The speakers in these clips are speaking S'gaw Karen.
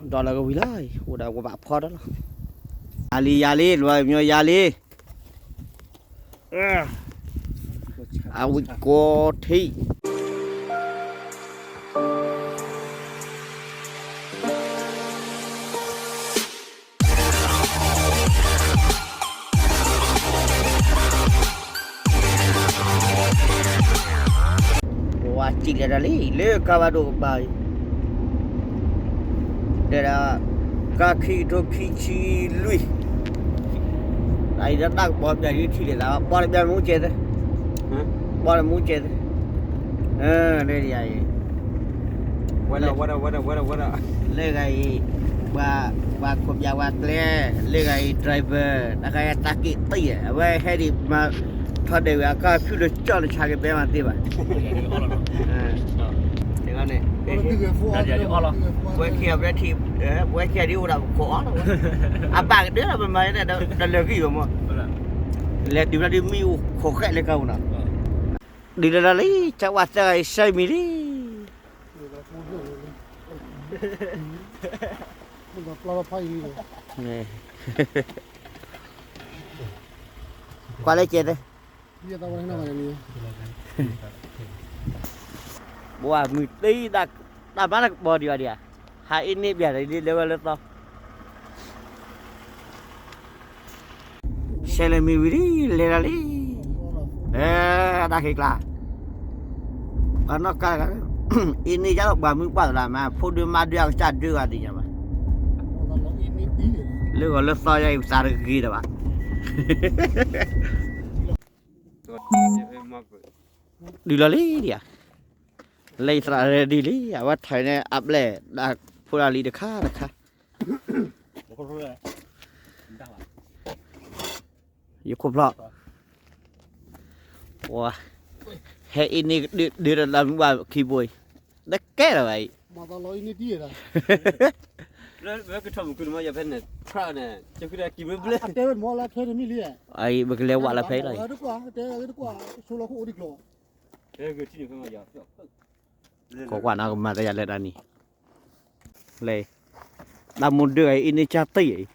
ဒီးလၢကဝံၤလီၤ, အိၣ်ဒီးဝဲဘၣ်ဖီဒီးလီၤ. ယၤလံ ယၤလံ လွဲမညီယၤလံ. အဝံၤကိးထံး ပှၤစံၣ်လဲၤတၢ်လံ လၢကါဘၣ်ဒိၣ်ကပၤအံၤ, ဒီး ကါခံကထိခံဆံလွံၢ်, အံၤဒီးတၢ်ကပီၤပျးဒ်ထံၣ်လံသး ပီၤတပျးမူကဲသ့, ပီၤတမူကဲသ့, လၢယၤအံၤ ဝဲဒၣ် ဝဲဒၣ် ဝဲဒၣ် ဝဲဒၣ် လၢဂၤအံၤ ပှၤခိးပၠးဝဲကျဲ, လၢဂၤအံၤ driver တၢ်ခါအံၤတၢ်က့ၣ်တံၢ်ယဲ, အဝဲဟဲဒံးမၤထီၣ်ဒဲးဝံၤအခါ ဖုၣ်လၢကၠီၣ်လၢဆါက့ၤဘဲမၤသ့ဘၣ်. န့ၣ် ပဝဲခံဂၤဒ်အိၣ်ဒၣ်ပခိးအီၤလီၤ, အဘၣ်ကဒၢလီၤ ပမၤန့ၣ် တလၢာ်ဂံၢ်ဘၣ်မး, လဲၤတုၤဘျီဒ်မ့ၢ်အိၣ်ခိးဃဲးလၢကါပူၤနီၤ, ဒ်လၢလီၤလံ ကၠီဝါသၢဂၤအံၤ ဆၢမံၤလံ. ကွၢ်လၢကဲသ့, ပှၤမုၢ်တ့ တၢ်မၤတၢ်ကပီၤဒံးဘၣ်ဒံးဧါ, ဟးအ့န့ၣ်ဘၣ်ဒ်လၢဝဲလၢသီ ဆဲးလဲၤမံၤဝံၤလံ လဲၤလီၤလံ, တၢ်ခံးကျါ, အနီၢ်ကါတဂၤ, အ့န့ၣ်ယါလီၤ ပှၤမုၢ်ပှၢ်သရၣ်မး ဖိဒုမါဒုအကစၢ်ဒုဂၤသ့ၣ်ညါဘၣ်, လၢဂီၤလၢသီယါအံၤ ပသးတဂ့ၤတဘၣ်. ဒုးလီၤလံဒံးဧါ, လၢယသရၣ်ဒ်လံ အဝဲထီၣ်န့ၣ်အပျဲၢ် ဒၣ်ဖိဒၣ်လံၤတခါတခါ ယခိၣ်ဖျီၣ်, ဟဲအ့န့ၣ်ဒုးဒီးလၢမုၢ်ဘၣ်ခံဘိအံၤ, တကဲလီၤဘၣ်အံၤ, အံၤ ပကလဲၤဝးလီၤဖဲအံၤလီၤအံၤ, ကိးကွၢ်နီၤ ကမၤတၢ်ယၤလၢတၢ်နံၤ လဲၤ, တၢ်မိၢ်ဒုးဂၤအံၤ အ့န့ၣ်ကၢ်တံၢ်အံၤ,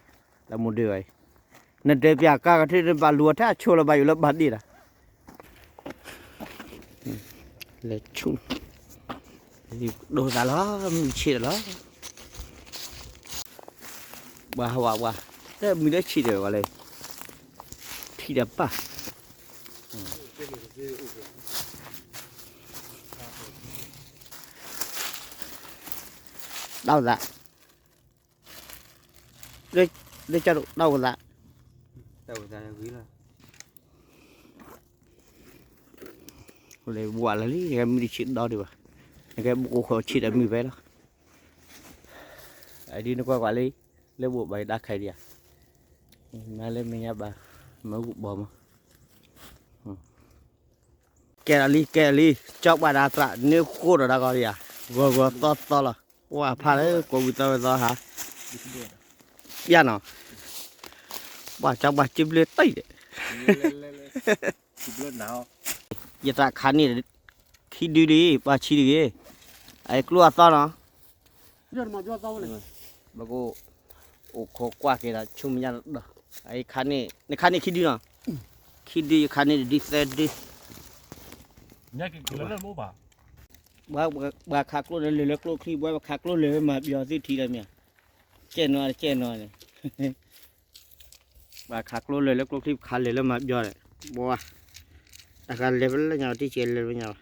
တၢ်မိၢ်ဒုးဂၤအံၤ, နဒဲးပၠးကါကထံၣ်နဘၣ်လူၤအီၤထဲအဆိလီၤ ဘၣ်ယိၣ်လၢဘၣ်ဒ့ၣ်တၢ်, လဲၤဆူၣ်, ဒိၣ်သးလီၤ မုၢ်ဆ့ၣ်ဒီးလီၤ, ပှၤဟးဝးပှၤ, တမုၢ်လၢဆံးဒီးဝဲလဲၣ်, ထံၣ်ဒီးပၢ် တၢ်အိၣ်သး, လၢကၢ်ဒိၣ်တၢ်အိၣ်သး, လၢဝးလၢလံ နကဲမုၢ်တဆံးဒီဒံးဘၣ်, နကဲဘိၣ်ခိၣ်ဆံးဒီးမုၢ်ဖဲလီၤ, အဒ်နကွၢ်ကွၢ်လံ, လၢဘိၣ်ဘၣ်ယတၢ်ခဲဒံးဧါ, မၤလၢမဲာ်ညါဘၣ်, မၤဂူာ်ဘီမး ကဲလီၤလံ ကဲလီၤလံ, ကၠီပှၤဒၣ်သရၣ် န့ၢ်ဃိဒီးတၢ်ကီဒံးဧါ, ဂီၤဂီၤသီသီလီၤ, ဝဲဖးလၢကိးဝံၤသီဝဲသီဟး, ပျၢ်နီၤ, ပှၤကၠီပှၤကၠံဘျၢတံၢ်ဒီး, ယသရၣ်ခါန့ၣ်, ခံဒုလံ ပှၤဆံးတဂ့ၤ, အကျိအသီနီၤ ပကအိၣ်ခိးကွၢ်က့ၤဒီး ဆူမဲာ်ညါဒီး, ခါန့ၣ်န့ၣ်ခါန့ၣ်ခံဒုနီၤ, ခံဒု ယခါန့ၣ်တဒုသၢဒု, ပှၤခးကျိန့ၣ်လၢာ်လၢကျိချံ ပှၤခးကျိလၢာ်လၢမၤပျီသ့ၣ်ထံလၢမ့ၢ်, ကဲနီၤကဲနီၤန့ၣ်, ပှၤခးကျိလၢာ်လၢကျိချံ ပခးလၢာ်လၢမၤပျီန့ၣ်, ဘၣ်, တၢ်ခါလဲၤဖဲလဲၣ်ညါ တံၢ်ကဲလဲၤဖဲညါဘၣ်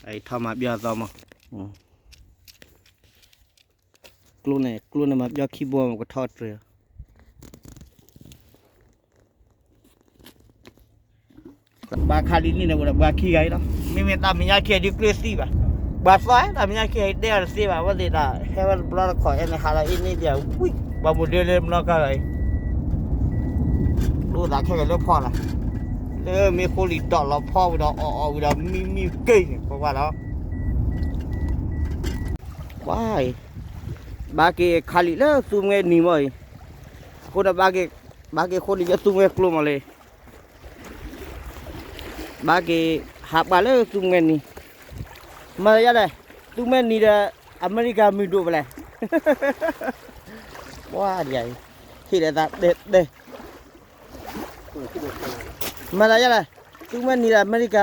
အံၤထီၣ်မၤပျီသီမး, ကျိန့ၣ် ကျိန့ၣ်မၤပျီခံဘိမး ကထီၣ်တြဲၤ, ပှၤခးဒ်န့ၣ်န့ၣ် ပှၤခံဂၤအံၤလီၤ, မ့မ့ၢ်တၢ်မဲာ်ညါခံဂၤဒ်ကျိသံဘၣ်, ပှၤသီ တၢ်မဲာ်ညါခံဂၤအံၤ တဲအီၤတသ့ဘၣ်, အဝဲသ့ၣ်တၢ်ဟဲဝဲတဘျီတခီၣ် အဲၣ်န့ၣ်ဟးလီၤအ့န့ၣ်ဒံးဝံၤ, ပှၤမိၢ်ဒၢလၢမနီကါဂၤအံၤ လိၣ်သးခဲလၢာ်လၢဖီလာ်, လၢမ့ၢ်ဃိလံၤဒီးလီၤဖီဝံၤဒီးအီၣ်အီၣ်ဝံၤဒီးမံမံက့ၤန့ၣ် ကွၢ်ကွၢ်လီၤ, ကွၢ်အံၤ, ဘၣ်က့ၤခးလံာ်လၢသူမွဲနံၤမီၢ်အံၤ, အဃိဒီး ဘၣ်က့ၤဃိလံာ်လၢသူမွဲကျိမီၢ်လံ, ဘၣ်က့ၤဟးပှၢ်လၢသူမွဲနံၤ, မၤယါလဲၣ် သူမ့ၢ်နံၤဒီး အမဲရကၤမုၢ်ဒိၣ်ပလဲၣ်. ပှၤဒ်အံၤ, ဟ့ၣ်လီၤသးတဲတဲ, မၤသးယါလဲၣ်, သူမ့ၢ်နံၤဒီးအမဲရကၤ,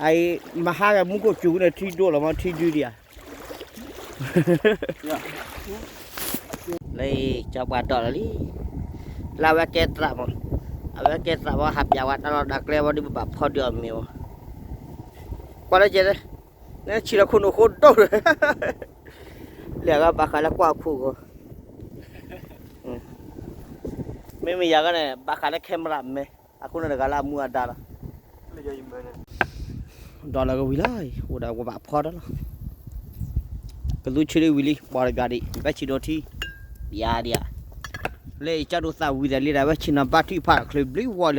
အံၤ မဟါဂၤမူခိၣ်စူၤန့ၣ် ထံဒိၣ်လီၤမး ထံဒုဒံးဧါ. လၢကၠီပှၤဒီးလီၤလံ, လၢအဝဲကဲသရၣ်မး, အဝဲကဲသရၣ်မး ဟးပျးဝဲတၢ်လီၢ်တၢ်ကျဲဝဲဒ်ပဘၣ်ဖီဒုးအီၣ်မ့ၤဝဲ, ကွၢ်လၢကဲ, နဆံးလီၤခိၣ်နူာ်ဃိဒိၣ်, လဲၤဂၤဘၣ်ဃးလၢကွၢ်ခိၣ်ဂီၤ, မ့မ့ၢ်ယၤဂၤန့ၣ် ဘၣ်ဃးလၢ camera မဲ, အဃိန့ၣ်တဂၤလၢအမူအဒါလီၤ. ဒီးလၢကဝံၤလီၤ, အိၣ်ဒီးပဘၣ်ဖီတၢ်လီၤ. ကသူဆ့ဒၣ်ဝံၤလံ ပှၤတဂၤဒံး ဝဲဆံးဒိၣ်ထံ, ယၤဒံးဧါ, လၢအကၠီဒိၣ်သၣ်ဝံၤ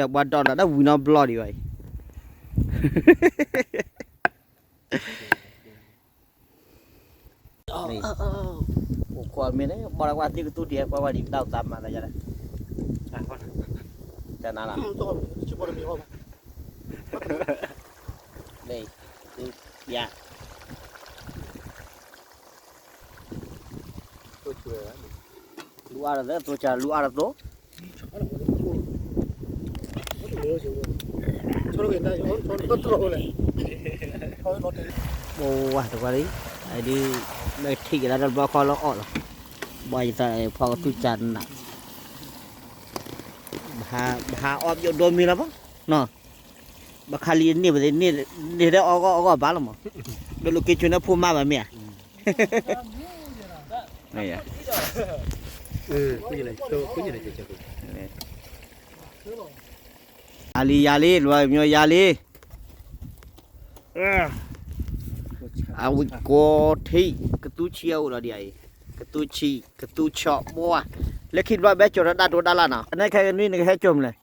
သးလံဒီး ဝဲဆ့ၣ်နီၤဘါထုကဖၣ်ချ့ဘျံဝီလၢပှၤဒီးလီၤ တၢ်ဝံၤနီဘျီဒံးဘၣ်အံၤ အိၣ်ခိးမ့ၢ်န့ၣ် ဘီလၢကွၢ်သ့ၣ်ကသူဒံး ကွၢ်ကွၢ်ဒံး တၢ်အိၣ်သးမၤသးယါလဲၣ်, တနၤလီၤ, န့ၣ်, ယါ, လူအါတသိး သိၣ်ကၢလူအါတသိး ပဝါတကွၢ်လံ, အဒုး, လၢထံၣ်က့ၤလၢတဘျီဃီလၢအီၣ်လီၤ, ဘၣ်ယသးဖီကသူၣ်ကၢနး, ဘၣ်ဟးအီၣ်ပယီၤဒိမ့ၢ်လီၤဘၣ်, နီၤ, ဘၣ်ခါလံန့ၢ်ပသ့ၣ်, န့ၢ်ဒၣ်အီၣ်ဂီၢ်အီၣ်ဂီၢ်ဘၣ်လီၤမး, ဒီးလိးက့ၤဆိန့ၣ်ဖိမါဘၣ်မ့ၢ်ဧါ ယၤလံယၤလံ လွဲမ့ၢ်ယၤလံ, အဝံကိးထံး ကသူဆံးအအိၣ်လီၤဒံးအံၤ, ကသူဆံး ကသူဆီၣ်ဘှီ, လၢခံတဘျီဘဲကၠီၤထီၣ်တၢ်တိတၢ်လၢ်နီၤ, အန့ၣ်ခဲကနွံနကဟဲကၠီၤမလဲၣ်,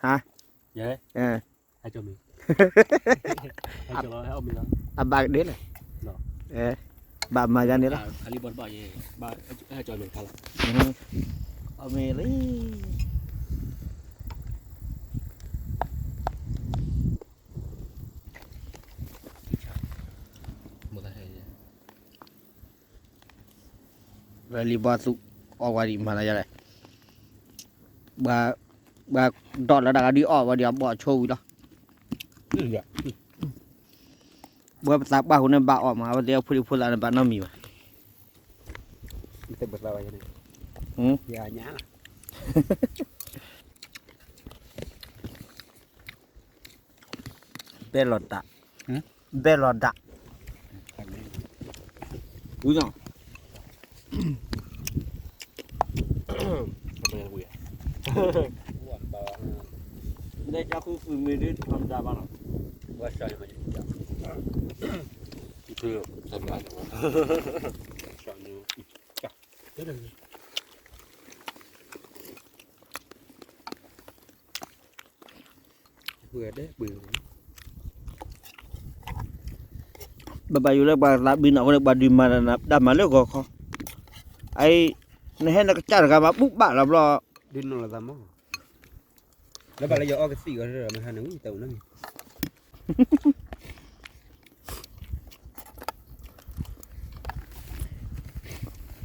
ဟါ, အဘၣ်ကဒ့လၢ်, ဘၣ်မၤယါန့ၣ်လီၤ, အမ့ၢ်လံ လၢလံဘီသူၣ် အီၣ်ဝဲဒံးမၤလၢယလဲၣ်, ဘၣ်ဒီးလၢတၢ်ကဒုးအီၣ်ဝဲဒံးအဘီၣ်ဆိဝံၤလီၤ, ဘၣ်ပသးပှၢ်ဃိန့ၣ်ဘၣ်အီၣ်မး အဝဲသ့ၣ်အဖိဒံဖိသၣ်န့ၣ်ဘၣ်နီတမံၤဘၣ်, ဘဲလီၤဒၣ်, ဘဲလီၤဒၣ်, ဝံၤနီၤ, လၢကၠီဃုဖုမ့ၢ်ဒ်ထီဒါဘၣ်နီၤ, ဘၣ်ဘၣ်ယိၤလၢပှၤသးဘံနီၤအဃိန့ၣ် ပှၤဒုးမၤတၢ်မၤလၢဂီၤခီ, အအံၤ နဟဲနကစၢ်တဂၤမၤဘူၣ်ဘၣ်လီၤဘျီ, ဒုးနီၢ်လီၤသးမး, လၢဘၣ်လၢယအီကသံၣ်ဂီၤမဟါန့ၣ်ဝံၤတၢ်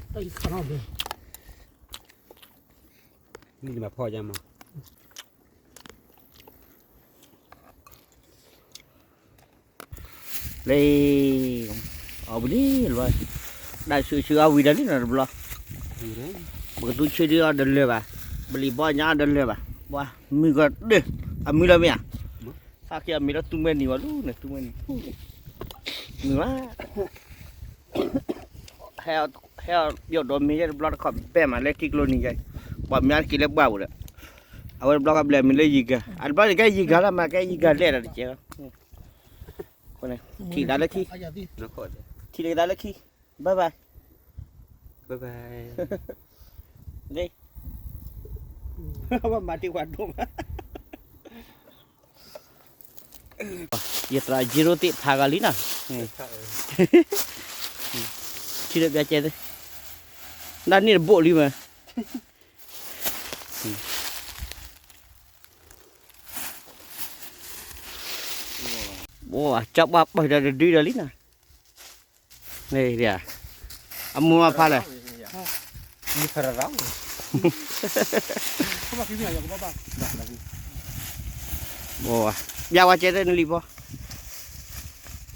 အိၣ်နီတမံၤ မ့ၢ်မၤဖီယါမး, လၢ အီၣ်ဘၣ်ဒ်လီၤ, တၢ်ဆူးဆူးအဝံၤဒီးလံနီၤတဘျီ, ပကသူဆ့ဒုးအီၣ်တလၢာ်ဘၣ်, ပလံၤဘီညါအီၣ်တလၢာ်ဘၣ်, ပှၤမုၢ်ကဒၢၢ်, အမုၢ်လီၤမ့ၢ်ဧါ, ဟးက့ၤအမ့ၢ်လၢသူမွဲနံၤဝဲလီၤန့ၣ် သူမွဲနံၤ, မုၢ်ဘၣ် ဟဲအီၣ်ပယီၤဒိးမ့ၢ်ယဲတဘျီတခီၣ်ဘဲမးလၢထံကျိနံၤယဲ, ပှၤမၢက့ၤလၢပှၢ်ပူၤဒီး, အဝဲတဘျီခီၣ်ဘျဲၣ်မ့ၢ်လၢယံၤကၤ, အတဘျီန့ၣ်ကဲယံၤကၤလီၤ မၤကဲယံၤကၤလဲၣ်ဒီးတကဲလီၤ, ထံၣ်သးလၢခံ, ထံၣ်လၢသးလၢခံ, bye bye, bye bye, မၤတ့ၢ်ကွၢ်ဒိၣ်မး ယသရၣ်ယံၤရိသ့ၣ်ဖးဂၤလံနီၤ, ထံၣ်လၢပျါကဲသ့, နၢ်န့ၣ်တဘိၣ်လံမး, အ ကၠီပှၢ်ပၢၢ်ဒီးတဒုဒီးလံနီၤ, အမူအဖးလဲၣ်, ပျၢ်ဝဲကဲသ့ၣ်နလံၤဘီ,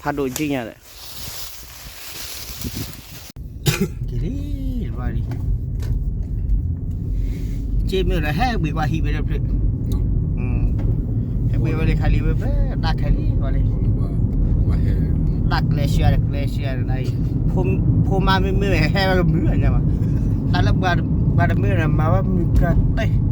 ဖးဒိၣ်ကံညါဒီး က့ၤလံ, က့ၤမ့ၢ်ဒီးဟဲဘှံးကွၢ်ဟံၣ်ဝဲဒီးဖျၢၣ်, ဟဲဘှံးဝဲလံခါလံဝဲဖျၢၣ် တၢ်ခဲလံဝဲလံ, တၢ်ကျဲးစၢးဒီးကျဲးစၢးဒီး, ဖိမါမ့မ့ၢ်ဟဲဝဲကမုာ်ညါဘၣ်, တၢ်လၢပှၤတမ့ၢ်ဒီးမၤဝဲမုာ်ကတၢၢ်